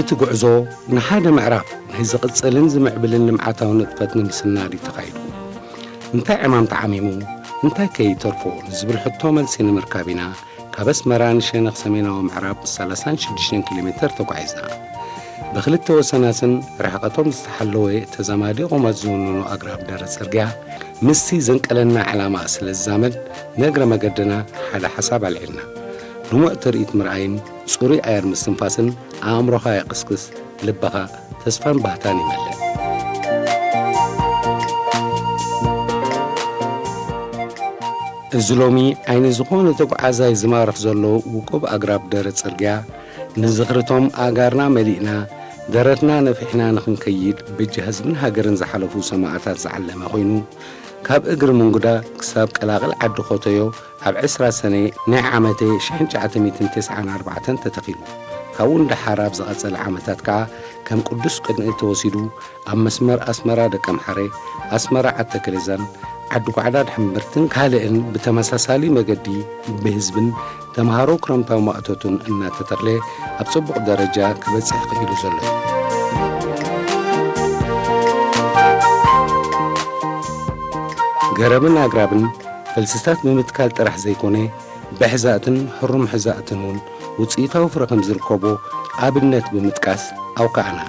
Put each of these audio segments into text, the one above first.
እቲ ጉዕዞ ንሓደ ምዕራፍ ናይ ዝቕጽልን ዝምዕብልን ልምዓታዊ ንጥፈት ንምስናድ እዩ ተኻይዱ። እንታይ ዕማም ተዓሚሙ፣ እንታይ ከይተርፎ ንዝብል ሕቶ መልሲ ንምርካብ ኢና ካብ ኣስመራ ንሸነኽ ሰሜናዊ ምዕራብ ሰላሳን ሽዱሽተን ኪሎ ሜተር ተጓዒዝና። ብኽልተ ወሰናስን ርሕቐቶም ዝተሓለወ ተዛማዲ ቁመት ዝውንኑ ኣግራብ ደረት ጽርግያ፣ ምስቲ ዘንቀለና ዕላማ ስለ ዝዛመድ፣ ንእግረ መገድና ሓደ ሓሳብ ኣልዒልና። ልሙዕ ትርኢት ምርኣይን ጽሩይ ኣየር ምስትንፋስን ኣእምሮኻ የቕስቅስ፣ ልብኻ ተስፋን ባህታን ይመልእ። እዚ ሎሚ ዓይኒ ዝኾነ ተጓዓዛይ ዝማርኽ ዘሎ ውቁብ ኣግራብ ደረት ጽርግያ፣ ንዝኽርቶም ኣእጋርና መሊእና፣ ደረትና ነፊሕና ንኽንከይድ በጃ ህዝብን ሃገርን ዝሓለፉ ሰማእታት ዝዓለመ ኮይኑ፣ ካብ እግሪ ምንጉዳ ክሳብ ቀላቕል ዓዲ ኮተዮ ኣብ ዕስራ ሰነ ናይ ዓመተ ሽሕን ትሽዓተ ሚእትን ተስዓን ኣርባዕተን ተተኺሉ። ካብኡ ንደሓር ኣብ ዝቐጸለ ዓመታት ከኣ ከም ቅዱስ ቅንኢ ተወሲዱ፣ ኣብ መስመር ኣስመራ ደቀምሓረ፣ ኣስመራ ዓዲ ተከሌዛን ዓዲ ጓዕዳ ድሕምብርትን ካልእን ብተመሳሳሊ መገዲ ብህዝብን ተምሃሮ ክረምታዊ ማእቶትን እናተተኽለ ኣብ ጽቡቕ ደረጃ ክበጽሕ ክኢሉ ዘሎ እዩ። ገረብን ኣግራብን ፈልስታት ብምትካል ጥራሕ ዘይኮነ፣ ብሕዛእትን ሕሩም ሕዛእትን እውን ውጽኢታዊ ፍረ ከም ዝርከቦ ኣብነት ብምጥቃስ ኣውካዕና።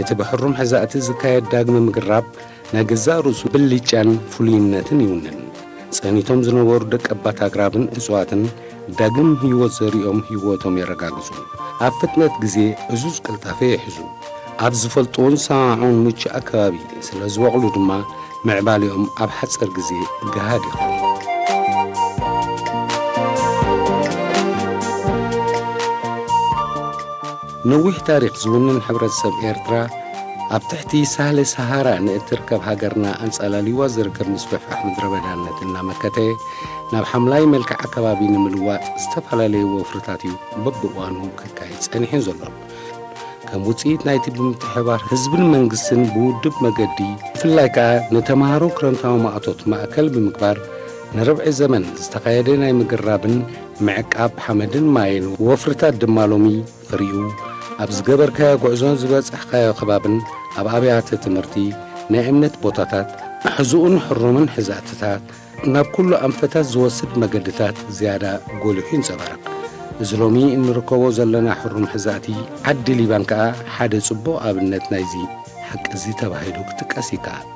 እቲ ብሕሩም ሕዛእቲ ዝካየድ ዳግመ ምግራብ ናይ ገዛእ ርእሱ ብልጫን ፍሉይነትን ይውንን። ጸኒቶም ዝነበሩ ደቀባት ኣግራብን እጽዋትን ዳግም ህይወት ዘሪኦም ህይወቶም የረጋግጹ። ኣብ ፍጥነት ግዜ እዙዝ ቅልጣፈ ይሕዙ። ኣብ ዝፈልጥዎን ዝሰማምዖን ምቹእ ኣከባቢ ስለ ዝበቕሉ ድማ ምዕባሌኦም ኣብ ሓጺር ግዜ ገሃድ ይኸውን። ነዊሕ ታሪኽ ዝውንን ሕብረተሰብ ኤርትራ፣ ኣብ ትሕቲ ሳህለ ሰሃራ ንእትርከብ ሃገርና ኣንጸላልይዋ ዝርከብ ምስፍሕፋሕ ምድረ በዳነት እናመከተ፣ ናብ ሓምላይ መልክዕ ኣከባቢ ንምልዋጥ ዝተፈላለዩ ወፍርታት እዩ በብእዋኑ ከካይድ ጸኒሑን ዘሎን። ከም ውጽኢት ናይቲ ብምትሕብባር ህዝብን መንግስትን ብውድብ መገዲ፣ ብፍላይ ከኣ ንተምሃሮ ክረምታዊ ማእቶት ማእከል ብምግባር፣ ንርብዒ ዘመን ዝተኻየደ ናይ ምግራብን ምዕቃብ ሓመድን ማይን ወፍርታት ድማ ሎሚ ፍሪኡ ኣብ ዝገበርካዮ ጉዕዞን ዝበጻሕካዮ ከባብን ኣብ ኣብያተ ትምህርቲ፣ ናይ እምነት ቦታታት፣ ሕዙኡን ሕሩምን ሕዛእትታት፣ ናብ ኩሉ ኣንፈታት ዝወስድ መገድታት ዝያዳ ጎሊሑ ይንጸባረቕ። እዚ ሎሚ እንርከቦ ዘለና ሕሩም ሕዛእቲ ዓዲ ሊባን ከኣ ሓደ ጽቡቕ ኣብነት ናይዚ ሓቂ እዚ ተባሂሉ ክጥቀስ ይከኣል።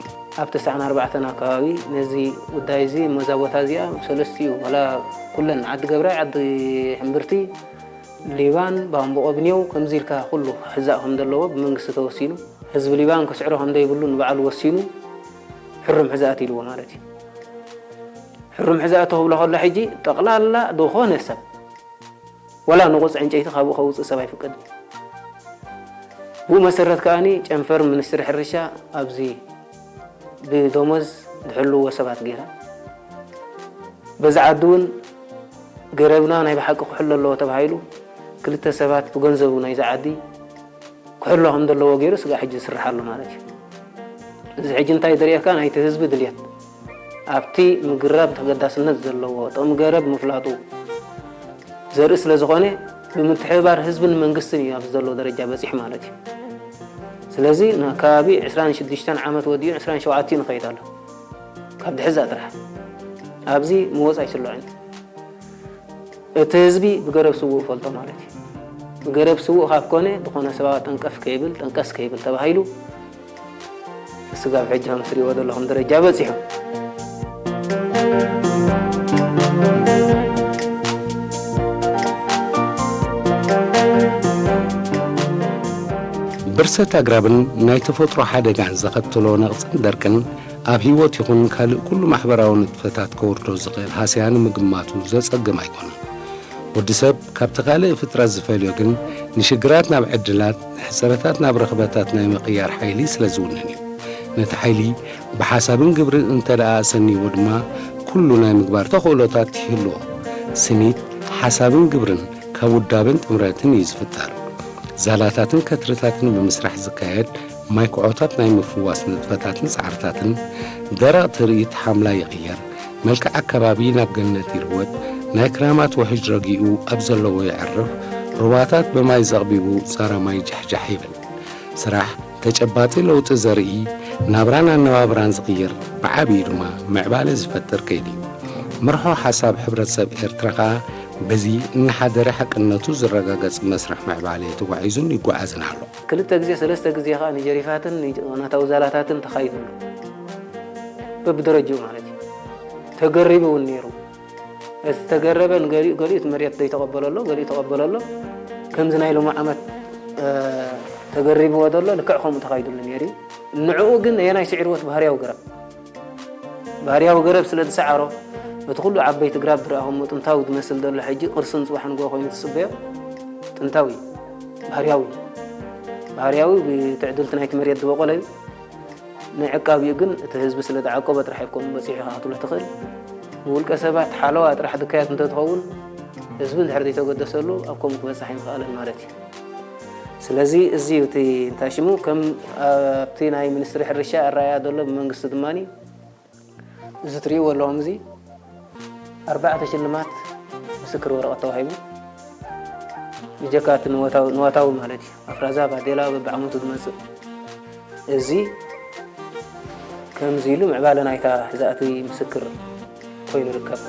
ኣብ ተስዓን ኣርባዕተን ኣከባቢ ነዚ ጉዳይ እዚ እሞ እዛ ቦታ እዚኣ ሰለስቲኡ ዋላ ኩለን ዓዲ ገብራይ፣ ዓዲ ሕምብርቲ፣ ሊባን፣ ባምቦ ቀብንየው ከምዚ ኢልካ ኩሉ ክሕዛእ ከም ዘለዎ ብመንግስቲ ተወሲኑ። ህዝቢ ሊባን ክስዕሮ ከም ዘይብሉ ንባዕሉ ወሲኑ ሕሩም ሕዛእቲ ኢልዎ ማለት እዩ። ሕሩም ሕዛእቲ ክብሎ ከሎ ሕጂ ጠቕላላ ዝኾነ ሰብ ዋላ ንቑጽ ዕንጨይቲ ካብኡ ከውጽእ ሰብ ኣይፍቀድን። ብኡ መሰረት ከኣኒ ጨንፈር ሚኒስትሪ ሕርሻ ኣብዚ ብደሞዝ ዝሕልዎ ሰባት ገይራ፣ በዚ ዓዲ እውን ገረብና ናይ ብሓቂ ክሕሎ ኣለዎ ተባሂሉ ክልተ ሰባት ብገንዘቡ ናይዚ ዓዲ ክሕሎ ከም ዘለዎ ገይሩ ስጋዕ ሕጂ ዝስራሕ ኣሎ ማለት እዩ። እዚ ሕጂ እንታይ ዘርእየካ? ናይቲ ህዝቢ ድልየት ኣብቲ ምግራብ ተገዳስነት ዘለዎ ጥቕሚ ገረብ ምፍላጡ ዘርኢ ስለ ዝኾነ፣ ብምትሕብባር ህዝብን መንግስትን እዩ ኣብዚ ዘሎ ደረጃ በጺሑ ማለት እዩ። ስለዚ ንከባቢ ዕስራን ሽዱሽተን ዓመት ወዲኡ ዕስራን ሸውዓተን ይኸይድ ኣሎ። ካብ ድሕዛ ጥራሕ ኣብዚ ምወጽ ኣይስልዖን። እቲ ህዝቢ ብገረብ ስዉእ ፈልጦ ማለት እዩ። ብገረብ ስዉእ ካብ ኮነ፣ ዝኾነ ሰብኣዊ ጠንቀፍ ከይብል፣ ጠንቀስ ከይብል ተባሂሉ፣ ስጋብ ሕጂ ከም ትሪእዎ ዘለኹም ደረጃ በጺሑ። ብርሰት ኣግራብን ናይ ተፈጥሮ ሓደጋን ዘኸትሎ ነቕጽን ደርቅን ኣብ ህይወት ይኹን ካልእ ኩሉ ማሕበራዊ ንጥፈታት ከውርዶ ዝኽእል ሃስያ ንምግማቱ ዘጸግም ኣይኮነን። ወዲ ሰብ ካብቲ ካልእ ፍጥረት ዝፈልዮ ግን ንሽግራት ናብ ዕድላት፣ ንሕጽረታት ናብ ረኽበታት ናይ ምቕያር ሓይሊ ስለ ዝውንን እዩ። ነቲ ሓይሊ ብሓሳብን ግብርን እንተ ደኣ ኣሰንይዎ ድማ ኩሉ ናይ ምግባር ተኽእሎታት ይህልዎ። ስኒት፣ ሓሳብን ግብርን ካብ ውዳበን ጥምረትን እዩ ዝፍጠር። ዛላታትን ከትርታትን ብምስራሕ ዝካየድ ማይክዖታት ናይ ምፍዋስ ንጥፈታትን ጻዕርታትን ደረቕ ትርኢት ሓምላይ ይቕየር፣ መልክዕ ኣከባቢ ናብ ገነት ይልወጥ፣ ናይ ክራማት ውሕጅ ረጊኡ ኣብ ዘለዎ የዕርፍ፣ ሩባታት ብማይ ዘቕቢቡ ጻራ ማይ ጃሕጃሕ ይብል። ስራሕ ተጨባጢ ለውጢ ዘርኢ፣ ናብራን ኣነባብራን ዝቕይር፣ ብዓብዩ ድማ ምዕባለ ዝፈጥር ከይዲ እዩ። መርሖ ሓሳብ ሕብረተሰብ ኤርትራ ከኣ በዚ እናሓደረ ሓቅነቱ ዝረጋገጽ መስርሕ ምዕባለ ተጓዒዙን ይጓዓዝን ኣሎ። ክልተ ግዜ፣ ሰለስተ ግዜ ከኣ ንጀሪፋትን ንናታዊ ዛላታትን ተኻይዱ ኣሎ። በብደረጅኡ ማለት እዩ። ተገሪቡ እውን ነይሩ። እቲ ተገረበ ንገሊኡ፣ ገሊኡ እቲ መሬት ዘይተቐበለሎ፣ ገሊኡ ተቐበለሎ። ከምዚ ናይ ሎሚ ዓመት፣ እ፣ ተገሪብዎ ዘሎ ልክዕ ከምኡ ተኻይዱሉ ነይሩ እዩ። ንዕኡ ግን ኣየናይ ስዒርዎ እቲ ባህርያዊ ገረብ? ባህርያዊ ገረብ ስለ ዝሰዓሮ፣ በቲ ኩሉ ዓበይቲ ግራብ ዝረኣኹሞ ጥንታዊ ዝመስል ዘሎ ሕጂ ቅርስን ጽባሕ ንግሆ ኮይኑ ትጽበዮ ጥንታዊ፣ ባህርያዊ፣ ባህርያዊ ብትዕድልቲ ናይቲ መሬት ዝበቆለ እዩ። ንዕቃቢኡ ግን እቲ ህዝቢ ስለ ዝዓቀቦ ጥራሕ ኣይኮኑን በጺሑ ኢኻ ክትብሎ ትኽእል። ንውልቀ ሰባት ሓለዋ ጥራሕ ድካያት እንተትኸውን ህዝቢ እንድሕር ዘይተገደሰሉ ኣብ ከምኡ ክበጽሕ ኣይምኽኣለን ማለት እዩ። ስለዚ እዚ እዩ እቲ እንታይ ሽሙ ከም ኣብቲ ናይ ሚኒስትሪ ሕርሻ ኣረኣእያ ዘሎ ብመንግስቲ ድማኒ እዚ ትርእይዎ ኣለኹም እዚ ኣርባዕተ ሽልማት ምስክር ወረቐት ተዋሂቡ። ብጀካ እቲ ንወታዊ፣ ንዋታዊ ማለት እዩ። ኣፍራዛ፣ ባዴላ በብዓመቱ ዝመጽእ። እዚ ከምዚ ኢሉ ምዕባለ ናይታ ዛእቲ ምስክር ኮይኑ ይርከብ።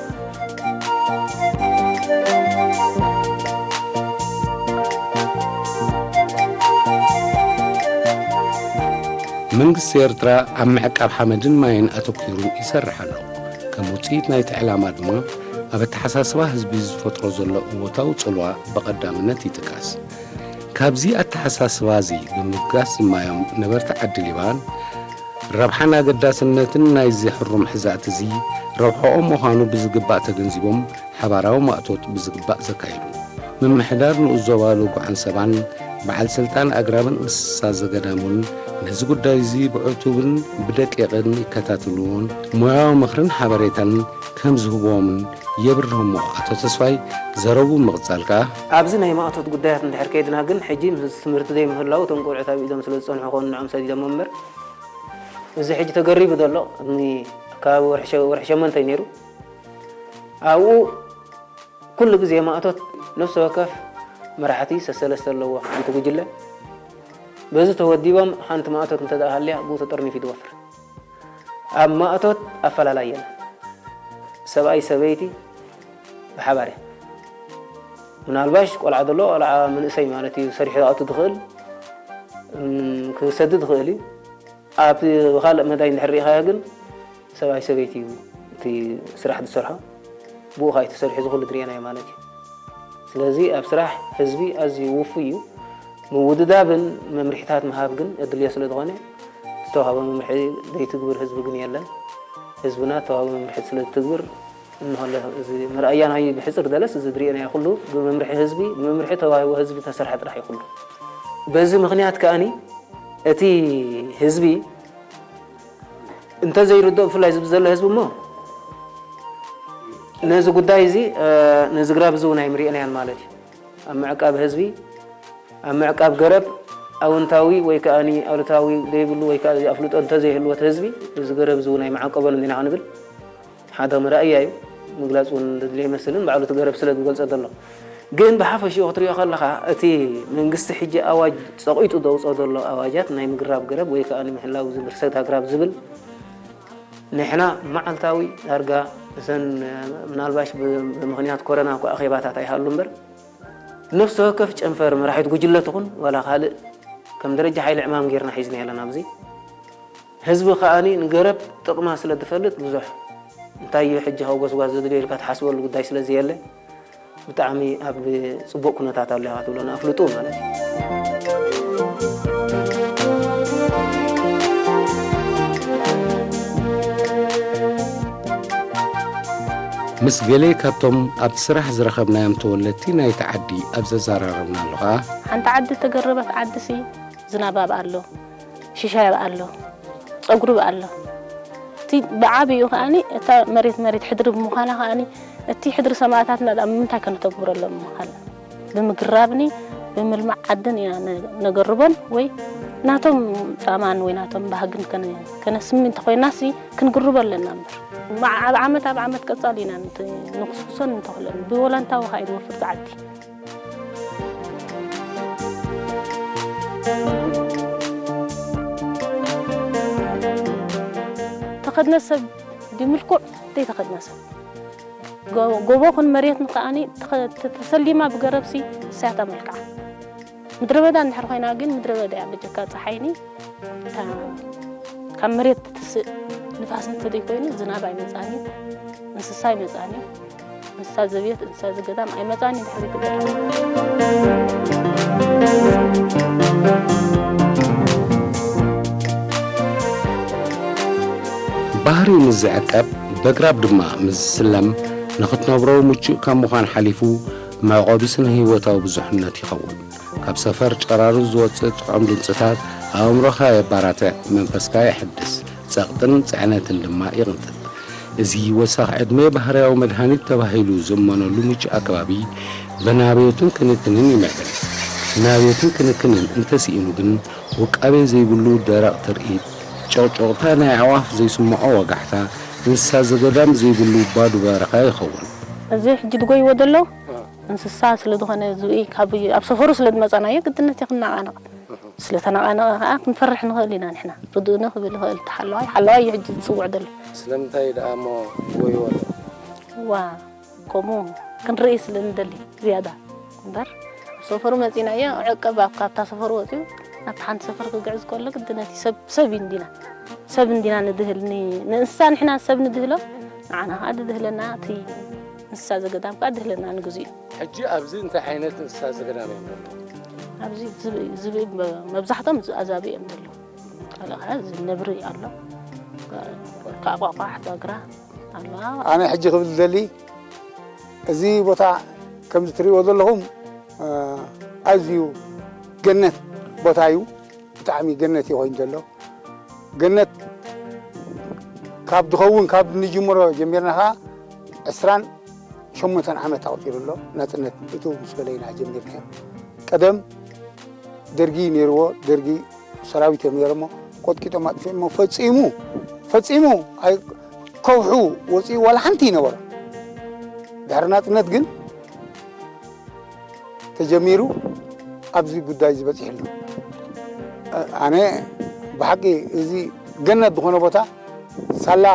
መንግስቲ ኤርትራ ኣብ ምዕቃብ ሓመድን ማይን ኣተኲሩ ይሰርሕ ኣሎ። ከም ውጽኢት ናይቲ ዕላማ ድማ ኣብ ኣተሓሳስባ ህዝቢ ዝፈጥሮ ዘሎ እወታዊ ጽልዋ ብቐዳምነት ይጥቀስ። ካብዚ ኣተሓሳስባ እዚ ብምብጋስ ዝማዮም ነበርቲ ዓዲ ሊባን ረብሓን ኣገዳስነትን ናይዚ ሕሩም ሕዛእቲ እዚ ረብሓኦም ምዃኑ ብዝግባእ ተገንዚቦም ሓባራዊ ማእቶት ብዝግባእ ዘካይዱ። ምምሕዳር ንኡስ ዞባ ሎጉ ዓንሰባን በዓል ስልጣን ኣግራብን እንስሳ ዘገዳምን ነዚ ጉዳይ እዚ ብዕቱብን ብደቂቕን ይከታተልዎን ሞያዊ ምኽርን ሓበሬታን ከም ዝህብዎምን የብርህ እሞ ኣቶ ተስፋይ ዘረቡ ምቕጻል ከኣ ኣብዚ ናይ ማእቶት ጉዳያት እንድሕር ከይድና ግን ሕጂ ምስ ትምህርቲ ዘይምህላው እቶም ቆልዑት ኣብ ኢዶም ስለ ዝጸንሑ ኾኑ ንዖም ሰዲዶም እምበር እዚ ሕጂ ተገሪቡ ዘሎ ቅድሚ ከባቢ ወርሒ ሸ-፣ ወርሒ ሸሞንተ እዩ ነይሩ። ኣብኡ ኩሉ ግዜ ማእቶት ነፍሲ ወከፍ መራሕቲ ሰሰለስተ ኣለዎ ሓንቲ ጉጅለ። በዚ ተወዲቦም ሓንቲ ማእቶት እንተ ደኣ ሃልያ ብኡ ተጠርኒፉ እዩ ዝወፍር። ኣብ ማእቶት ኣፈላላይ የለን። ሰብኣይ ሰበይቲ ብሓባር እያ። ምናልባሽ ቆልዓ ዘሎ ቆልዓ መንእሰይ ማለት እዩ ሰሪሑ ዝኣቱ ዝኽእል፣ እም፣ ክሰድድ ዝኽእል እዩ። ኣብ ካልእ መዳይ እንድሕር ርኢኻዮ ግን ሰብኣይ ሰበይቲ እዩ እቲ ስራሕ ዝሰርሖ። ብኡ ኸኣ እዩ ተሰሪሑ እዚ ኩሉ ዝርኤናዮ ማለት እዩ። ስለዚ ኣብ ስራሕ ህዝቢ ኣዝዩ ውፉይ እዩ። ምውድዳብን መምርሒታት ምሃብ ግን ኣድልዮ ስለ ዝኾነ ዝተዋህበ መምርሒ ዘይትግብር ህዝቢ ግን የለን። ህዝብና ዝተዋህበ መምርሒ ስለ ዝትግብር እንሆ ኣሎ። እዚ መርኣያ ናይ ብሕጽር ደለስ እዚ ዝርኤናዮ ኩሉ ብመምርሒ ህዝቢ፣ ብመምርሒ ተዋሂቡ ህዝቢ ተሰርሐ ጥራሕ እዩ ኩሉ። በዚ ምኽንያት ከኣኒ እቲ ህዝቢ እንተዘይርድኦ ብፍላይ ዝብ ዘሎ ህዝቢ እሞ ነዚ ጉዳይ እዚ፣ እ፣ ነዚ ግራብ እዚ እውን ኣይምርኤናያን ማለት እዩ። ኣብ ምዕቃብ ህዝቢ፣ ኣብ ምዕቃብ ገረብ ኣወንታዊ ወይ ከኣኒ ኣሉታዊ ዘይብሉ ወይ ከኣ ኣፍልጦ እንተዘይህልዎ እቲ ህዝቢ እዚ ገረብ እዚ እውን ኣይምዓቀቦን እንዲና ክንብል ሓደ መርኣያ እዩ። ምግላጽ እውን ዘድልዮ ኣይመስልን፣ ባዕሉ እቲ ገረብ ስለ ዝገልጾ ዘሎ። ግን ብሓፈሽኡ ክትሪኦ ከለኻ፣ እቲ መንግስቲ ሕጂ ኣዋጅ ጸቒጡ ዘውጽኦ ዘሎ ኣዋጃት ናይ ምግራብ ገረብ ወይ ከኣ ንምሕላው እዚ ብርሰት ኣግራብ ዝብል፣ ንሕና መዓልታዊ ዳርጋ እዘን፣ ምናልባሽ ብ-፣ ብምኽንያት ኮረና እኳ ኣኼባታት ኣይሃሉ እምበር፣ ነፍሲ ወከፍ ጨንፈር መራሒት ጉጅለ ትኹን ዋላ ካልእ ከም ደረጃ ሓይሊ ዕማም ጌርና ሒዝና ኣለና ኣብዚ። ህዝቢ ከኣኒ ንገረብ ጥቕማ ስለ ዝፈልጥ ብዙሕ እንታይ እዩ ሕጂ ካብ ጎስጓስ ዘድልዮ ኢልካ ትሓስበሉ ጉዳይ ስለ ዘየለ ብጣዕሚ ኣብ ጽቡቕ ኩነታት ኣሎ ኢኻ ትብሎ ንኣፍልጡ ማለት እዩ። ምስ ገለ ካብቶም ኣብቲ ስራሕ ዝረኸብናዮም ተወለድቲ ናይቲ ዓዲ ኣብ ዘዘራረብናሉ ኸኣ፣ ሓንቲ ዓዲ ተገረበት ዓድሲ ዝናብ ኣብኣ ኣሎ፣ ሽሻይ ኣብኣ ኣሎ፣ ጸጉሪ ኣብኣ ኣሎ። እቲ ብዓቢኡ ከኣኒ እታ መሬት መሬት ሕድሪ ብምዃና ከኣኒ እቲ ሕድሪ ሰማእታትና ደኣ ምንታይ ከነተግብረሎም ምዃና ብምግራብኒ ብምልማዕ ዓድን ኢና ነ-፣ ነገርቦን ወይ ናቶም ጻማን ወይ ናቶም ባህግን ከነ-፣ ከነስሚ እንተኾይናሲ ክንግርቦ ኣለና እምበር። ማ-፣ ኣብ ዓመት ኣብ ዓመት ቀጻሊ ኢና ንት-፣ ንኹስኩሶን ንተኽሎን። ብወላንታዊ ኸኣ እዩ ዝወፍር ዝዓዲ። ተኸድነ ሰብ ድዩ ምልኩዕ ዘይተኸድነ ሰብ። ጎ-፣ ጎቦ ኹን መሬት ንኸኣኒ ተኸ-፣ ተ-፣ ተሰሊማ ብገረብሲ እሳያ እታ መልክዓ። ምድረ በዳ እንድሕር ኮይና ግን ምድረ በዳ እያ፣ በጀካ ጸሓይኒ እታ ካብ መሬት ትስእ ንፋስ እንተዘይኮይኑ ዝናብ ኣይመጻን እዩ፣ እንስሳ ኣይመጻን እዩ። እንስሳ ዘቤት፣ እንስሳ ዘገዳም ኣይመጻን እዩ ድሕሪ ግድር። ባህሪ ምስ ዝዕቀብ፣ በግራብ ድማ ምስ ዝስለም፣ ንኽትነብሮ ምቹእ ካብ ምዃን ሓሊፉ፣ መዕቆቢ ስነ ህይወታዊ ብዙሕነት ይኸውን። ካብ ሰፈር ጨራሩ ዝወጽእ ጥዑም ድምጽታት ኣእምሮኻ የባራትዕ፣ መንፈስካ የሐድስ፣ ጸቕጥን ጽዕነትን ድማ ይቕንጥጥ። እዚ ወሳኽ ዕድመ ባህርያዊ መድሃኒት ተባሂሉ ዝእመነሉ ምቹእ ኣከባቢ ብናብዮትን ክንክንን ይምዕብል። ናብዮትን ክንክንን እንተስኢኑ ግን ውቃቤ ዘይብሉ ደረቕ ትርኢት፣ ጨቕጨቕታ ናይ ኣዕዋፍ ዘይስምዖ ወጋሕታ፣ እንስሳ ዘገዳም ዘይብሉ ባዶ በረኻ ይኸውን። እዚ ሕጂ ዝጎይዎ ዘሎ እንስሳ ስለ ዝኾነ ዝብኢ ካብ ኣብ ሰፈሩ ስለ ዝመጻናዮ ግድነት እዩ ክነቓነቕ። ስለ ተነቓነቐ ከኣ ክንፈርሕ ንኽእል ኢና ንሕና። ርድእኒ ክብል ይኽእል እቲ ሓለዋይ። ሓለዋይ እዩ ሕጂ ዝጽውዕ ዘሎ። ስለምንታይ ደኣ እሞ ይጎይዎ ኣሎ? ዋ፣ ከምኡ ክንርኢ ስለ ንደሊ ዝያዳ እምበር፣ ኣብ ሰፈሩ መጺናዮ ዕቀብ ኣብ ካብታ ሰፈሩ ወጺኡ ናብታ ሓንቲ ሰፈር ክግዕዝ ከሎ ግድነት እዩ። ሰብ፣ ሰብ እዩ እንዲና። ሰብ እንዲና ንድህል። ን-፣ ንእንስሳ ንሕና ሰብ ንድህሎ፣ ንዓና ከኣ ድድህለና እቲ እንስሳ ዘገዳም ከኣ ድህለና ንግዚኡ። ሕጂ ኣብዚ እንታይ ዓይነት እንስሳ ዘገዳም እዮም ዘለዉ? ኣብዚ ዝብኢ፣ ዝብኢ መ-፣ መብዛሕቶም እዚ ኣዛብእ እዮም ዘለዉ። ካልእ ከኣ እዚ ነብሪ ኣሎ። ወርካ ቋቋሕ፣ ዛግራ ኣሎ። ኣነ ሕጂ ክብል ዝደሊ፣ እዚ ቦታ ከምዚ ትሪእዎ ዘለኹም፣ እ፣ ኣዝዩ ገነት ቦታ እዩ። ብጣዕሚ ገነት እዩ ኮይኑ ዘሎ። ገነት ካብ ዝኸውን፣ ካብ ንጅምሮ ጀሚርና ኸዓ ዕስራን ሸሞንተን ዓመት ኣቑጺሩ ኣሎ። ናጽነት እቱ ምስ በለ ኢና ጀሚርናዮ። ቀደም ደርጊ ነይርዎ፣ ደርጊ ሰራዊት እዮም ነይሮሞ፣ ቆጥቂጦም ኣጥፊኦሞ። ፈጺሙ፣ ፈጺሙ ኣይ-፣ ከውሑ ወጺኡ ዋላ ሓንቲ ይነበሮ። ድሕሪ ናጽነት ግን ተጀሚሩ ኣብዚ ጉዳይ እዚ በጺሑ ኣሎ። እ፣ ኣነ ብሓቂ እዚ ገነት ዝኾነ ቦታ ሳላ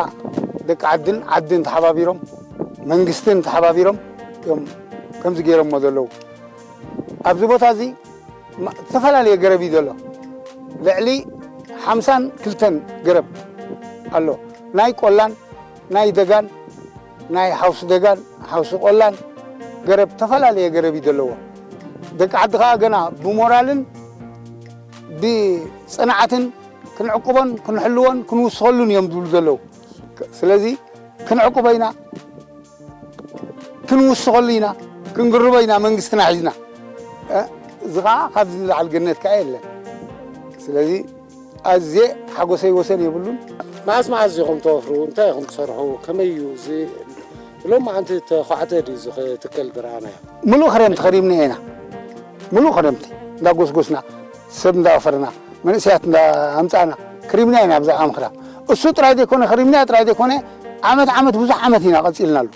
ደቂ ዓድን ዓድን ተሓባቢሮም መንግስትን ተሓባቢሮም እዮም ከምዚ ገይሮሞ ዘለዉ። ኣብዚ ቦታ እዚ ማ-፣ ዝተፈላለየ ገረብ እዩ ዘሎ። ልዕሊ ሓምሳን ክልተን ገረብ ኣሎ። ናይ ቆላን ናይ ደጋን፣ ናይ ሓውሲ ደጋን ሓውሲ ቆላን ገረብ፣ ተፈላለየ ገረብ እዩ ዘለዎ። ደቂ ዓዲ ኸዓ ገና ብሞራልን ብጽንዓትን ክንዕቅቦን ክንሕልዎን ክንውስኸሉን እዮም ዝብሉ ዘለዉ። ስለዚ ክንዕቅቦ ኢና፣ ክንውስኸሉ ኢና፣ ክንግርቦ ኢና መንግስትና ሒዝና። እ፣ እዚ ኸዓ ካብዚ ንላዕሊ ገነት ከኣ የለን። ስለዚ ኣዝየ ሓጎሰይ ወሰን የብሉን። መዓዝ መዓዝ ኢኹም ትወፍሩ? እንታይ ኢኹም ትሰርሑ? ከመይ እዩ እዚ? ሎማዓንቲ ተዃዕተ ድዩ እዚ ክትከል ዝረኣናዮ? ምሉእ ክረምቲ ከሪምና ኢና። ምሉእ ክረምቲ እንዳጎስጎስና፣ ሰብ እንዳወፈርና፣ መንእሰያት እንዳኣምጻእና፣ ከሪምና ኢና ኣብዛ ዓም ክራም። እሱ ጥራይ ዘይኮነ፣ ከሪምና ጥራይ ዘይኮነ፣ ዓመት ዓመት ብዙሕ ዓመት ኢና ቀጺልናሉ።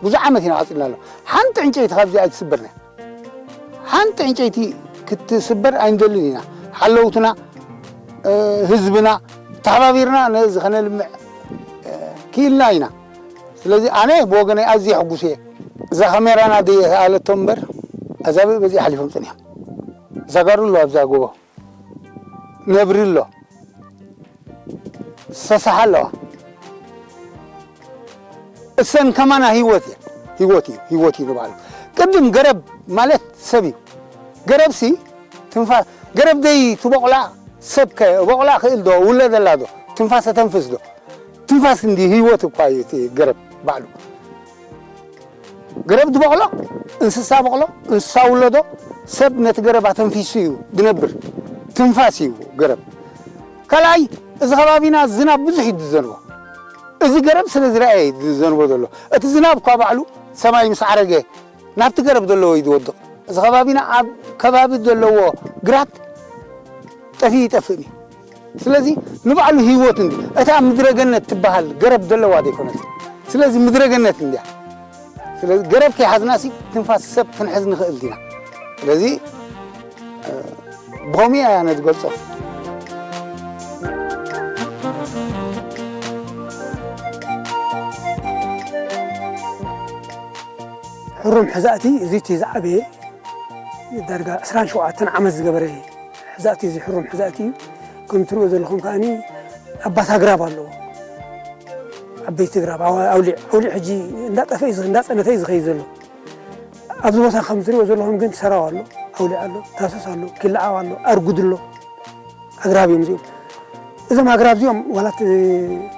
ብዙሕ ዓመት ኢና ቀጺልናሉ። ሓንቲ ዕንጨይቲ ካብዚ ኣይትስበርና። ሓንቲ ዕንጨይቲ ክትስበር ኣይንደልን ኢና። ሓለውትና፣ እ፣ ህዝብና ተሓባቢርና ነዚ ከነልምዕ፣ እ፣ ክኢልና ኢና። ስለዚ ኣነ ብወገነይ ኣዝየ ሕጉስ እየ። እዛ ካሜራና ድየ ኣለቶ እምበር፣ ኣዛብእ በዚኣ ሓሊፎም ጸኒሖም። ዛጋሩ ኣሎ ኣብዛ ጎቦ። ነብሪ ኣሎ። ሰሳሓ ኣለዋ። እሰን ከማና ህይወት እየን። ህይወት እዩ፣ ህይወት እዩ ንባዕሉ። ቅድም ገረብ ማለት ሰብ እዩ። ገረብሲ ትንፋ-፣ ገረብ ደይ ትበቑላ ሰብ ከ-፣ በቑላ ክእል ዶ፣ ውለደላ ዶ፣ ትንፋስ ተንፍስ ዶ? ትንፋስ እንዲ ህይወት እኳ እዩ እቲ ገረብ ባዕሉ። ገረብ ዝበቕሎ እንስሳ በቕሎ፣ እንስሳ ውለዶ፣ ሰብ ነቲ ገረብ ኣተንፊሱ እዩ ዝነብር። ትንፋስ እዩ ገረብ። ካልኣይ፣ እዚ ከባቢና ዝናብ ብዙሕ እዩ ዝዘንቦ። እዚ ገረብ ስለ ዝረኣየ እዩ ዝዘንቦ ዘሎ። እቲ ዝናብ እኳ ባዕሉ ሰማይ ምስ ዓረገ ናብቲ ገረብ ዘለዎ እዩ ዝወድቕ። እዚ ከባቢና ኣብ ከባቢ ዘለዎ ግራት ጠፊኡ ይጠፍእ እዩ። ስለዚ ንባዕሉ ህይወት እንዲ እታ ምድረ ገነት ትበሃል ገረብ ዘለዋ ዘይኮነት። ስለዚ ምድረ ገነት እንዲያ። ስለዚ ገረብ ከይሓዝናሲ ትንፋስ ሰብ ክንሕዝ ንኽእል ዲና? ስለዚ፣ እ፣ ብኸምኡ እያ ኣነ ዝገልጾ። ሕሩም ሕዛእቲ እዚ እቲ ዝዓበየ ዳርጋ ዕስራን ሸውዓተን ዓመት ዝገበረ ሕዛእቲ እዚ ሕሩም ሕዛእቲ እዩ። ከም ትሪእዎ ዘለኹም ከኣኒ ዓባት ኣግራብ ኣለዎ። ዓበይቲ ኣግራብ፣ ኣው-፣ ኣውሊዕ፣ ኣውሊዕ ሕጂ እንዳጠፈ እዩ ዝኸ-፣ እንዳጸነተ እዩ ዝኸይድ ዘሎ። ኣብዚ ቦታ ከም ትሪእዎ ዘለኹም ግን ሰራው ኣሎ፣ ኣውሊዕ ኣሎ፣ ታሶስ ኣሎ፣ ኪላዓው ኣሎ፣ ኣርጉድ ኣሎ። ኣግራብ እዮም እዚኦም። እዞም ኣግራብ እዚኦም ዋላ እቲ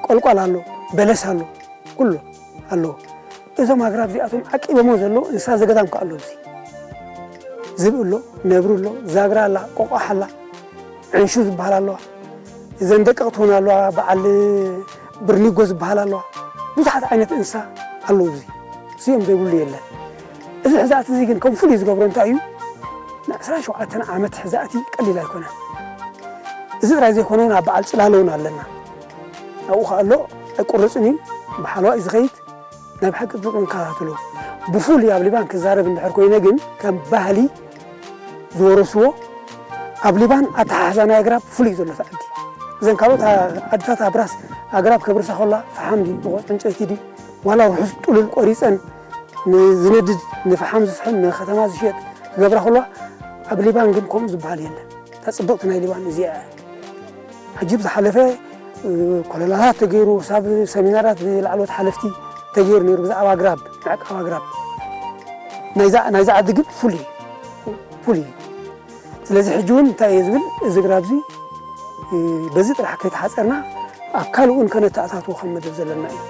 ቆልቋል ኣሎ፣ በለስ ኣሎ፣ ኩሉ ኣለዎ። እዞም ኣግራብ እዚኣቶም ዓቂቦሞ ዘለዉ እንስሳ ዘገዳም ከ ኣሎ። እዚ ዝብኢ ኣሎ፣ ነብሪ ኣሎ፣ ዛግራ ኣላ፣ ቆቋሕ ኣላ፣ ዕንሹ ዝበሃል ኣለዋ። እዘን ደቀቕቲ እውን ኣለዋ፣ በዓል ብርኒጎ ዝበሃል ኣለዋ። ብዙሓት ዓይነት እንስሳ ኣለዉ። እዚ እዚኦም ዘይብሉ የለን። እዚ ሕዛእቲ እዚ ግን ከም ፍሉይ ዝገብሮ እንታይ እዩ? ንዕስራን ሸውዓተን ዓመት ሕዛእቲ ቀሊል ኣይኮነን። እዚ ጥራይ ዘይኮነ እውን ኣብ በዓል ጽላለ እውን ኣለና። ኣብኡ ከኣ ኣሎ ኣይቁረጽን እዩ፣ ብሓለዋ እዩ ዝኸይድ። ናይ ብሓቂ ጽቡቕ ንከታተሎ። ብፍሉይ ኣብ ሊባን ክዛረብ እንድሕር ኮይነ ግን ከም ባህሊ ዝወረስዎ ኣብ ሊባን ኣተሓሕዛ ናይ ኣግራብ ፍሉይ እዩ ዘሎ እቲ ዓዲ። እዘን ካልኦት ዓ-፣ ዓድታት ኣብራስ ኣግራብ ከብርሳ ከላ ፈሓም ድዩ፣ ብቆ-፣ ዕንጨይቲ ድዩ፣ ዋላ ውሑስ ጥሉል ቆሪጸን ንዝነድድ ንፈሓም ዝስሕን ንከተማ ዝሸጥ ክገብራ ከለዋ፣ ኣብ ሊባን ግን ከምኡ ዝበሃል የለን። እታ ጽብቕቲ ናይ ሊባን እዚኣ እያ። ሕጂ ብዝሓለፈ፣ እ፣ ኮለላታት ተገይሩ፣ ክሳብ ሰሚናራት ብላዕለዎት ሓለፍቲ ተገይሩ ነይሩ ብዛዕባ ኣግራብ፣ ምዕቃብ ኣግራብ። ናይዛ፣ ናይዛ ዓዲ ግን ፍሉይ፣ ፍሉይ እዩ። ስለዚ ሕጂ እውን እንታይ እየ ዝብል፣ እዚ ግራብ እዚ፣ እ፣ በዚ ጥራሕ ከይተሓጸርና ኣብ ካልእ እውን ከነተኣታትዎ ከም መደብ ዘለና እዩ።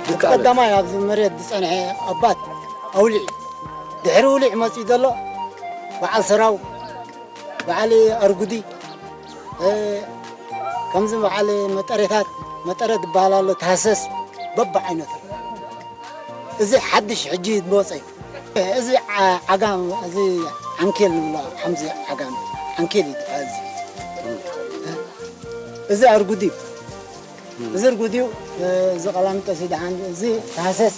እቲ ቀዳማይ ኣብዚ መሬት ዝጸንሐ ኣባት ኣውሊዕ እዩ። ድሕሪ ውሊዕ መጺኡ ዘሎ በዓል ሰራው፣ በዓል ኣርጉዲ፣ እ፣ ከምዚ በዓል መጠሬታት፣ መጠረት ዝበሃል ኣሎ፣ ተሃሰስ፣ በብዓይነቱ። እዚ ሓድሽ ሕጂ ዝመጸ እዩ። እዚ ዓ-፣ ዓጋም፣ እዚ ዓንኬል ንብሎ፣ ሓምዚ ዓጋም፣ ዓንኬል እዩ ዝበሃል እዚ። እዚ ኣርጉድ እዩ። እዚ ኣርጉድ እዩ። እዚ ቀላሚጦስ እዩ ደሓን። እዚ ተሃሰስ።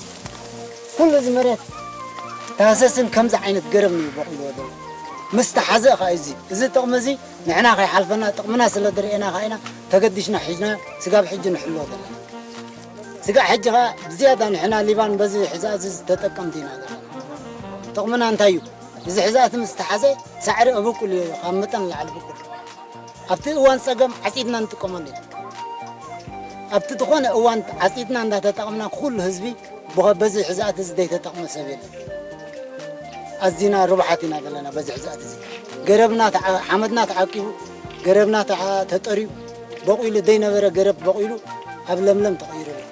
ኩሉ እዚ መሬት ተሃሰስን ከምዚ ዓይነት ገረብ እዩ በቂልዎ ዘሎ። ምስ ተሓዘ ኸዓ እዚ፣ እዚ ጥቕሚ እዚ ንሕና ከይሓልፈና ጥቕምና ስለ ዝርእየና ኸዓ ኢና ተገዲሽና ሒዝና ስጋብ ሕጂ ንሕልዎ ዘለና። ስጋብ ሕጂ ኸዓ ብዝያዳ ንሕና ሊባን በዚ ሕዛእ እዚ ተጠቀምቲ ኢና ዘለና። ጥቕምና እንታይ እዩ? እዚ ሕዛእቲ ምስ ተሓዘ ሳዕሪ እብቁል እዩ፣ ካብ መጠን ንላዕሊ ብቁል። ኣብቲ እዋን ጸገም ዓጺድና ንጥቀመሉ ኢና። ኣብቲ ዝኾነ እዋን ዓጺድና እንዳተጠቐምና ኩሉ ህዝቢ ብኸ-፣ በዚ ሕዛእቲ እዚ ዘይተጠቕመ ሰብ የለን። ኣዚና ርቡሓት ኢና ዘለና በዚ ሕዛእቲ እዚ። ገረብና ተዓ-፣ ሓመድና ተዓቂቡ፣ ገረብና ተዓ-፣ ተጠርዩ፣ በቑሉ ዘይነበረ ገረብ በቑሉ ኣብ ለምለም ተቐይሩ ኣሎ።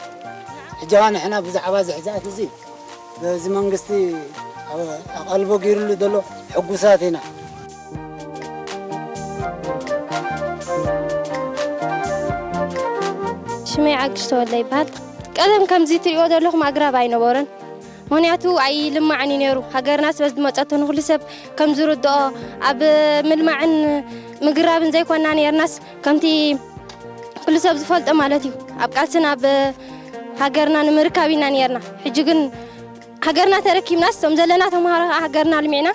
ሕጂ ኸኣ ንሕና ብዛዕባ እዚ ሕዛእቲ እዚ በዚ መንግስቲ ኣቓልቦ ገይሩሉ ዘሎ ሕጉሳት ኢና። ሽመይ ዓግሽ ተወልደ ይበሃል። ቀደም ከምዚ ትሪእዎ ዘለኹም ኣግራብ ኣይነበረን። ምኽንያቱ ኣይልማዕን እዩ ነይሩ። ሃገርና ስለ ዝመጸቶ ንኹሉ ሰብ ከም ዝርድኦ ኣብ ምልማዕን ምግራብን ዘይኮና ነይርናስ ከምቲ ኩሉ ሰብ ዝፈልጦ ማለት እዩ። ኣብ ቃልስን ኣብ ሃገርና ንምርካብ ኢና ነይርና። ሕጂ ግን ሃገርና ተረኪብናስ፣ እቶም ዘለና ተምሃሮ ከኣ ሃገርና ኣልሚዕና፣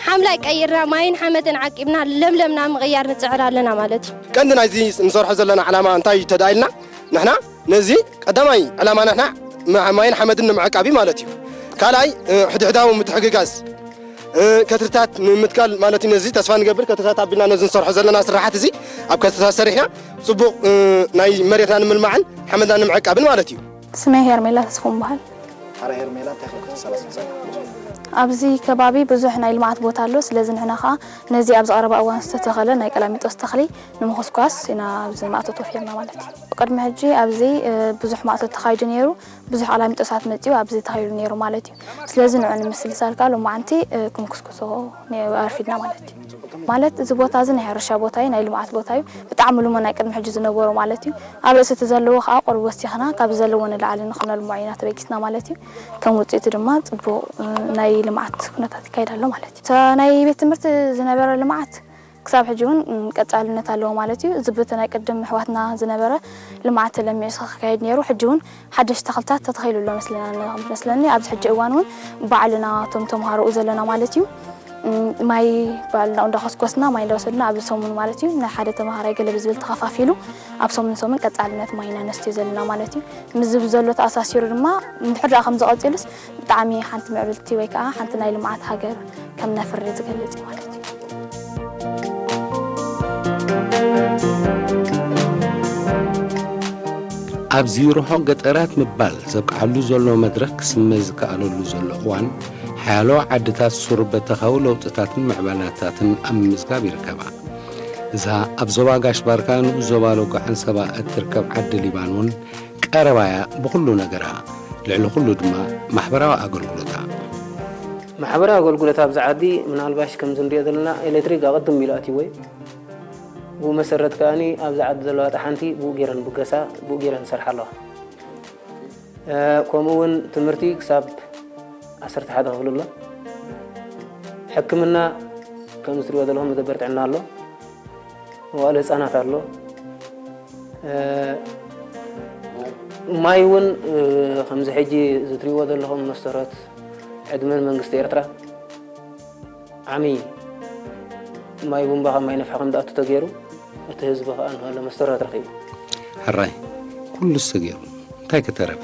ሓምላይ ቀይርና፣ ማይን ሓመድን ዓቂብና፣ ለምለምና ምቕያር ንጽዕር ኣለና ማለት እዩ። ቀንዲ ናይዚ ንሰርሖ ዘለና ዕላማ እንታይ እዩ ተዳኢልና፣ ንሕና ነዚ ቀዳማይ ዕላማ ንሕና ማ-፣ ማይን ሓመድን ንምዕቃብ እዩ ማለት እዩ። ካልኣይ፣ እ፣ ሕድሕዳዊ ምትሕግጋዝ፣ እ፣ ከትርታት ንምትካል ማለት እዩ። ነዚ ተስፋ ንገብር፣ ከትርታት ኣቢልና ነዚ ንሰርሖ ዘለና ስራሓት እዚ ኣብ ከትርታት ሰሪሕና ጽቡቕ፣ እ፣ ናይ መሬትና ንምልማዕን ሓመድና ንምዕቃብን ማለት እዩ። ስመይ ሄርሜላ ተስፎም በሃል። ሓራ ሄርሜላ እንታይ ከም ክትሰራ ትጸንሕ? ኣብዚ ከባቢ ብዙሕ ናይ ልምዓት ቦታ ኣሎ። ስለዚ ንሕና ኸዓ ነዚ ኣብዚ ቀረባ እዋን ዝተተኸለ ናይ ቀላሚጦስ ተኽሊ ንምኹስኳስ ኢና ኣብዚ ማእቶት ወፊርና ማለት እዩ። ቅድሚ ሕጂ ኣብዚ፣ እ፣ ብዙሕ ማእቶት ተኻይዱ ነይሩ። ብዙሕ ቀላሚጦሳት መጺኡ ኣብዚ ተኻይዱ ነይሩ ማለት እዩ። ስለዚ ንዑ ንምስልሳል ከኣ ሎማዓንቲ፣ እ፣ ክንኩስኩሶ ነ-፣ ኣርፊድና ማለት እዩ። ማለት እዚ ቦታ እዚ ናይ ሕርሻ ቦታ እዩ፣ ናይ ልምዓት ቦታ እዩ። ብጣዕሚ ልሙዕ ናይ ቅድሚ ሕጂ ዝነበሮ ማለት እዩ። ኣብ ርእሲ እቲ ዘለዎ ከኣ ቁሩብ ወሲኽና ካብዚ ዘለዎ ንላዕሊ ንኽነልምዖ ኢና ተበጊስና ማለት እዩ። ከም ውጽኢቱ ድማ ጽቡቕ፣ እ፣ ናይ ልምዓት ኩነታት ይካየድ ኣሎ ማለት እዩ። እታ ናይ ቤት ትምህርቲ ዝነበረ ልምዓት ክሳብ ሕጂ እውን፣ እ፣ ቀጻልነት ኣለዎ ማለት እዩ። እዚ በቲ ናይ ቅድም ኣሕዋትና ዝነበረ ልምዓት ተለሚዑ ክካየድ ነይሩ። ሕጂ እውን ሓደሽቲ ተኽልታት ተተኺሉ ኣሎ መስለና፣ መስለኒ። ኣብዚ ሕጂ እዋን እውን ባዕልና እቶም ተምሃሮኡ ዘለና ማለት እዩ። ም፣ ማይ ባዕልና እንዳኾስኮስና፣ ማይ እንዳወሰድና፣ ኣብ ሰሙን ማለት እዩ፣ ናይ ሓደ ተምሃራይ ገለ ብዝብል ተኸፋፊሉ፣ ኣብ ሰሙን ሰሙን ቀጻልነት ማይ ኢና ነስትዮ ዘለና ማለት እዩ። ምስዚ ብዘሎ ተኣሳሲሩ ድማ፣ እንድሕር ደኣ ከምዚ ቀጺሉስ፣ ብጣዕሚ ሓንቲ ምዕብልቲ ወይ ከዓ ሓንቲ ናይ ልምዓት ሃገር ከም ነፍሪ ዝገልጽ እዩ ማለት እዩ። ኣብዚ ርሑቕ ገጠራት ምባል ዘብቅዓሉ ዘሎ መድረኽ ክስመ ዝከኣለሉ ዘሎ እዋን፣ ሓያሎ ዓድታት ሱር በተኻዊ ለውጥታትን ምዕባላታትን ኣብ ምምዝጋብ ይርከባ። እዛ ኣብ ዞባ ጋሽ ባርካ ንኡስ ዞባ ሎጎ ዓንሰባ እትርከብ ዓዲ ሊባን እውን ቀረባያ ብኹሉ ነገራ፣ ልዕሊ ኩሉ ድማ ማሕበራዊ ኣገልግሎታ። ማሕበራዊ ኣገልግሎት ኣብዚ ዓዲ ምናልባሽ ከምዚ ንሪኦ ዘለና ኤሌክትሪክ ኣቐድም ኢሉ ኣትይዎ እዩ። ብኡ መሰረት ከኣኒ ኣብዛ ዓዲ ዘለዋ ጠሓንቲ ብኡ ገይረን ብገሳ ብኡ ገይረን ይሰርሓ ኣለዋ። እ፣ ከምኡ እውን ትምህርቲ ክሳብ ዓሰርተ ሓደ ክፍሊ ኣሎ። ሕክምና ከምዚ ትሪኦ ዘለኹም መደበር ጥዕና ኣሎ። መዋእለ ህፃናት ኣሎ። እ፣ ማይ እውን፣ እ፣ ከምዚ ሕጂ እዚ ትሪእዎ ዘለኹም መስተሮት ዕድመን መንግስቲ ኤርትራ ዓሚ ማይ ቡምባ ካብ ማይ ነፍሒ ከም ዝኣቱ ተገይሩ፣ እቲ ህዝቢ ከኣ ንህሎ መስተርሆት ረኺቡ። ሕራይ፣ ኩሉስ ተገይሩ፣ እንታይ ከተረፈ?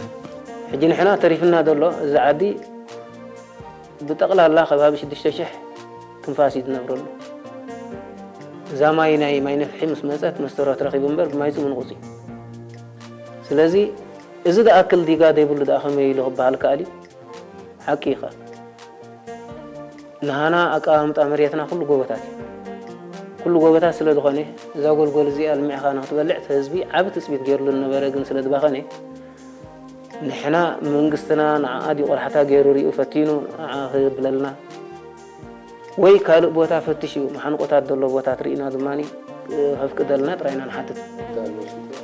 ሕጂ ንሕና ተሪፍና ዘሎ፣ እዚ ዓዲ ብጠቕላላ ከባቢ ሽዱሽተ ሽሕ ትንፋስ እዩ ዝነብረሉ። እዛ ማይ ናይ ማይ ነፍሒ ምስ መጸት መስተርሆት ረኺቡ እምበር ብማይ ጽሙ ንቑጽ እዩ። ስለዚ እዚ ዝኣክል ዲጋ ዘይብሉ ደኣ ከመይ ኢሉ ክበሃል ከኣል እዩ? ሓቂ እዩ ከኣ። ንሃና ኣቀማምጣ መሬትና ኩሉ ጎቦታት እዩ። ኩሉ ጎቦታት ስለ ዝኾነ፣ እዛ ጎልጎል እዚኣ ኣልሚዕኻ ንኽትበልዕ እቲ ህዝቢ ዓቢ ትጽቢት ገይርሉ ዝነበረ ግን ስለ ዝባኸነ፣ ንሕና መንግስትና ንዓኣ ድዩ ቆላሕታ ገይሩ ሪኡ ፈቲኑ ንዓኣ ክብለልና ወይ ካልእ ቦታ ፈትሹ መሓንቆታት ዘሎ ቦታ ትርኢና ድማ ከፍቅደልና ጥራይ ኢና ንሓትት።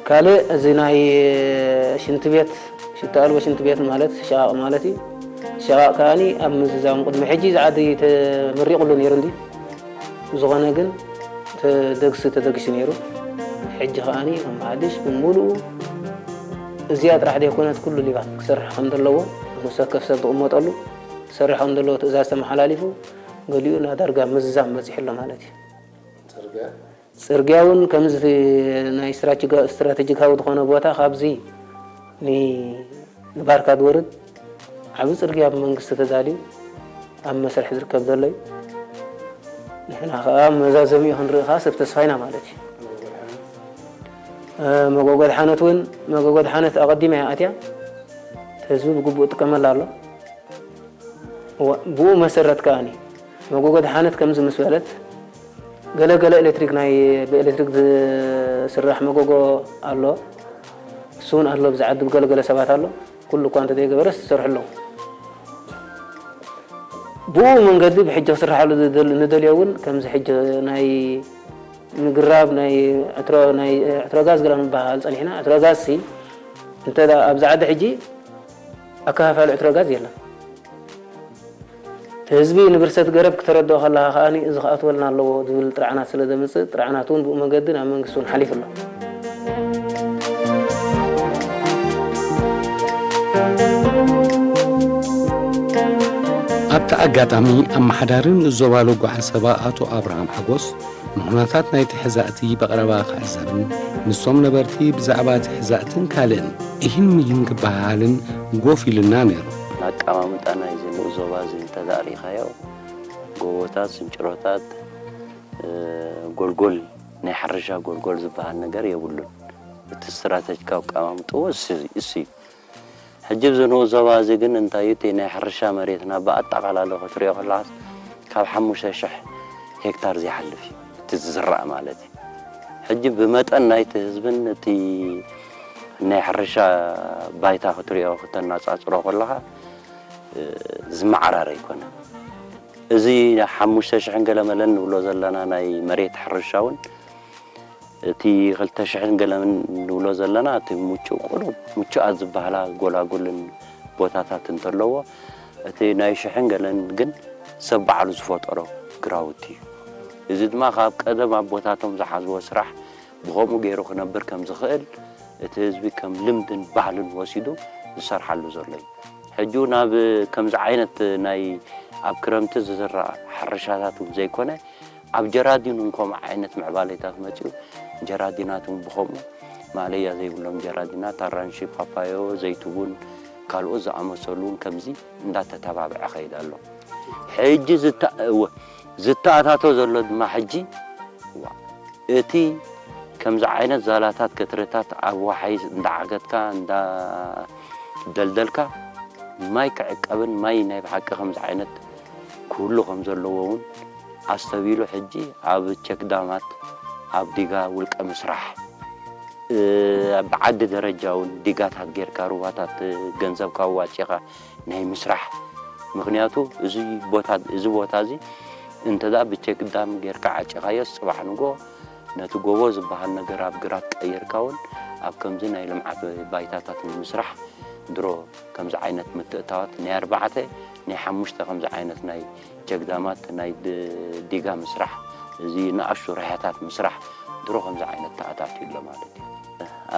ካልእ እዚ ናይ ሽንቲ ቤት፣ ሽታ ኣልቦ ሽንቲ ቤት ማለት ሸቓቕ ማለት እዩ። ሸቓቕ ከኣኒ ኣብ ምዝዛም ቅድሚ ሕጂ እዚ ዓዲ ተመሪቑሉ ነይሩ እንዲ። ብዝኾነ ግን ተደግሲ ተደጊሱ ነይሩ። ሕጂ ከኣኒ ከም ሓድሽ ብምሉኡ እዚኣ ጥራሕ ዘይኮነት ኩሉ ሊባን ክሰርሕ ከም ዘለዎ መሰከፍ ሰብ ዝቕመጠሉ ክሰርሕ ከም ዘለዎ ትእዛዝ ተመሓላሊፉ ገሊኡ ናብ ዳርጋ ምዝዛም በፂሑ ኣሎ ማለት እዩ። ፅርግያ እውን ከምዚ ናይ ስትራቴጂካ- ስትራቴጂካዊ ዝኾነ ቦታ ካብዚ ን- ንባርካ ዝወርድ ዓብዪ ፅርግያ ብመንግስቲ ተዳልዩ ኣብ መስርሕ ዝርከብ ዘሎ እዩ። ንሕና ከዓ መዛዘሚኡ ክንርኢ ከዓ ሰብ ተስፋ ኢና ማለት እዩ። እ፣ መጎጎ ድሓነት እውን መጎጎ ድሓነት ኣቐዲማ እያ ኣትያ። ህዝቢ ብግቡእ ይጥቀመላ ኣሎ። እዋ፣ ብኡ መሰረት ከኣኒ መጎጎ ድሓነት ከምዚ ምስ በለት፣ ገለ ገለ ኤሌክትሪክ ናይ ብኤሌክትሪክ ዝስራሕ መጎጎ ኣሎ። እሱ እውን ኣሎ፣ ኣብዚ ዓዲ ብገለ ገለ ሰባት ኣሎ። ኩሉ እኳ እንተዘይገበረስ ዝሰርሑ ኣለዉ። ብኡ መንገዲ ብሕጂ ክስርሓሉ ዝደል- ንደልዮ እውን ከምዚ ሕጂ ናይ ምግራብ ናይ ዕትሮ ናይ ዕትሮ ጋዝ ገለ ክንበሃል ጸኒሕና። ዕትሮ ጋዝ ሲ እንተ ኣብዛ ዓዲ ሕጂ ኣከፋፋሊ ዕትሮ ጋዝ የለን። እቲ ህዝቢ ንብርሰት ገረብ ክተረድኦ ከለኻ ከኣ እዚ ክኣትወልና ኣለዎ ዝብል ጥርዓናት ስለ ዘምጽእ ጥርዓናት እውን ብኡ መገዲ ናብ መንግስቲ እውን ሓሊፉ ኣሎ። ኣብቲ ኣጋጣሚ ኣመሓዳሪ ንኡስ ዞባ ሎጎ ዓንሰባ ኣቶ ኣብርሃም ሓጎስ ንኹነታት ናይቲ ሕዛእቲ ብቐረባ ክዕዘብን ምስቶም ነበርቲ ብዛዕባ እቲ ሕዛእትን ካልእን እሂን ምሂን ክበሃሃልን ጎፍ ኢሉና ነይሩ። ኣቀማምጣ ናይዚ ንኡስ ዞባ እዚ እንተደኣ ርኢኻዮ፣ ጎቦታት፣ ስንጭሮታት፣ እ፣ ጎልጎል፣ ናይ ሕርሻ ጎልጎል ዝበሃል ነገር የብሉን። እቲ ስትራተጂካዊ ኣቀማምጥኡ እሱ እዩ። ሕጂ ኣብዚ ንኡስ ዞባ እዚ ግን እንታይ እዩ፣ እቲ ናይ ሕርሻ መሬትና ብኣጠቓላሊ ክትሪኦ ከለኻስ ካብ ሓሙሽተ ሽሕ ሄክታር ዘይሓልፍ እዩ፣ እቲ ዝዝራእ ማለት እዩ። ሕጂ ብመጠን ናይቲ ህዝብን እቲ ናይ ሕርሻ ባይታ ክትሪኦ፣ ክተነጻጽሮ ከለኻ፣ እ፣ ዝመዓራረ ኣይኮነን። እዚ ሓሙሽተ ሽሕን ገለ መለን ንብሎ ዘለና ናይ መሬት ሕርሻ እውን፣ እቲ ክልተ ሽሕን ገለን ንብሎ ዘለና፣ እቲ ምቹእ ቁሩብ ምቹኣት ዝበሃላ ጎላጉልን ቦታታት እንተለዎ፣ እቲ ናይ ሽሕን ገለን ግን ሰብ ባዕሉ ዝፈጠሮ ግራውቲ እዩ። እዚ ድማ ካብ ቀደም ኣቦታቶም ዝሓዝዎ ስራሕ ብኸምኡ ገይሩ ክነብር ከም ዝኽእል፣ እቲ ህዝቢ ከም ልምድን ባህልን ወሲዱ ዝሰርሓሉ ዘሎ እዩ። ሕጂ ናብ ከምዚ ዓይነት ናይ ኣብ ክረምቲ ዝዝራእ ሕርሻታት እውን ዘይኮነ፣ ኣብ ጀራዲን እውን ከምኡ ዓይነት ምዕባሌታት መፂኡ፣ ጀራዲናት እውን ብኸምኡ ማእለያ ዘይብሎም ጀራዲናት፣ ኣራንሺ፣ ፓፓዮ፣ ዘይትቡን ካልኦት ዝኣመሰሉ እውን ከምዚ እንዳተተባብዐ ኸይድ ኣሎ። ሕጂ ዝተ-፣ እወ፣ ዝተኣታቶ ዘሎ ድማ ሕጂ፣ ዋ፣ እቲ ከምዚ ዓይነት ዛላታት፣ ገትርታት ኣብ ዋሓይ እንዳዓገትካ፣ እንዳደልደልካ፣ ማይ ክዕቀብን ማይ ናይ ብሓቂ ከምዚ ዓይነት ክህሉ ከም ዘለዎ እውን ኣስተብሂሉ፣ ሕጂ ኣብ ቸክዳማት፣ ኣብ ዲጋ ውልቀ ምስራሕ፣ እ፣ ብዓዲ ደረጃ እውን ዲጋታት ጌርካ፣ ሩባታት ገንዘብካ ኣዋጺኻ ናይ ምስራሕ። ምኽንያቱ እዚ ቦታ፣ እዚ ቦታ እዚ እንተ ደኣ ብቸክዳም ጌርካ ዓጺኻዮስ፣ ጽባሕ ንግሆ ነቲ ጎቦ ዝበሃል ነገር ኣብ ግራት ቀይርካ እውን ኣብ ከምዚ ናይ ልምዓት ባይታታት ንምስራሕ ድሮ ከምዚ ዓይነት ምትእታዋት ናይ ኣርባዕተ፣ ናይ ሓሙሽተ ከምዚ ዓይነት ናይ ጀግዳማት፣ ናይ ድ-፣ ዲጋ ምስራሕ፣ እዚ ንኣሽቱ ርሕታት ምስራሕ ድሮ ከምዚ ዓይነት ተኣታትዩ ኣሎ ማለት እዩ።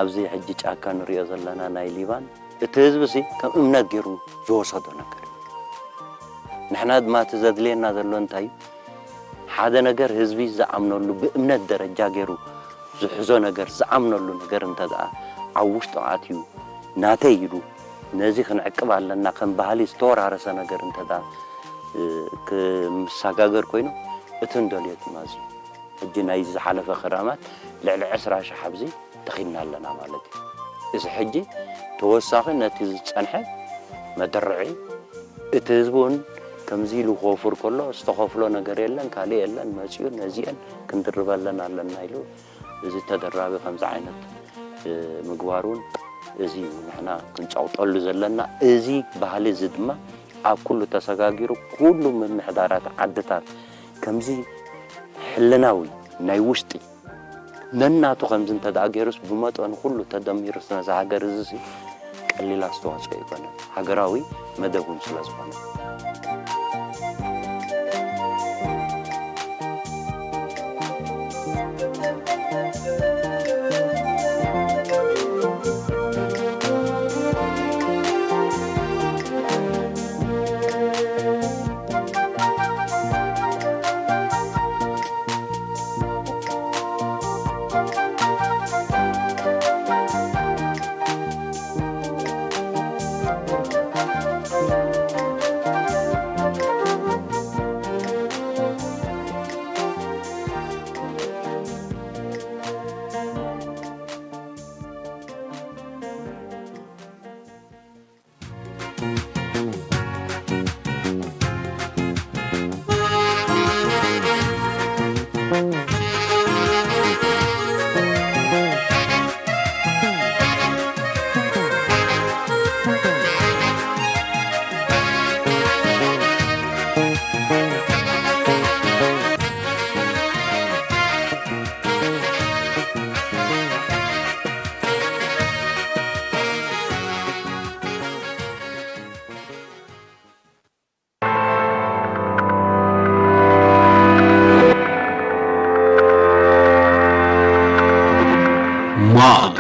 ኣብዚ ሕጂ ጫካ ንሪኦ ዘለና ናይ ሊባን፣ እቲ ህዝቢ ሲ ከም እምነት ገይሩ ዝወሰዶ ነገር እዩ። ንሕና ድማ እቲ ዘድልየና ዘሎ እንታይ እዩ? ሓደ ነገር ህዝቢ ዝኣምነሉ፣ ብእምነት ደረጃ ገይሩ ዝሕዞ ነገር፣ ዝኣምነሉ ነገር እንተ ደኣ ኣብ ውሽጡ ኣትዩ፣ ናተይ ኢሉ፣ ነዚ ክንዕቅብ ኣለና ከም ባህሊ ዝተወራረሰ ነገር እንተ ደኣ፣ እ፣ ክመሰጋገር ኮይኑ፣ እቲ እንደልዮ ድማ እዚ እዩ። ሕጂ ናይዚ ዝሓለፈ ክራማት ልዕሊ ዕስራ ሽሕ ኣብዚ ተኺልና ኣለና ማለት እዩ። እዚ ሕጂ ተወሳኺ ነቲ ዝጸንሐ መደርዒ፣ እቲ ህዝቢ እውን ከምዚ ኢሉ ክወፍር ከሎ ዝተኸፍሎ ነገር የለን፣ ካልእ የለን፣ መጺኡ ነዚአን ክንድርበለን ኣለና ኢሉ እዚ ተደራቢ ከምዚ ዓይነት፣ እ፣ ምግባሩን እዚ እዩ ንሕና ክንጸቕጠሉ ዘለና። እዚ ባህሊ እዚ ድማ ኣብ ኩሉ ተሰጋጊሩ፣ ኩሉ ምምሕዳራት ዓድታት ከምዚ ሕልናዊ ናይ ውሽጢ ነናቱ ከምዚ እንተ ደኣ ገይሩስ፣ ብመጠኑ ኩሉ ተደሚሩስ ነዛ ሃገር እዚሲ ቀሊል ኣስተዋጽኦ ኣይኮነን፣ ሃገራዊ መደብ እውን ስለ ዝኾነ።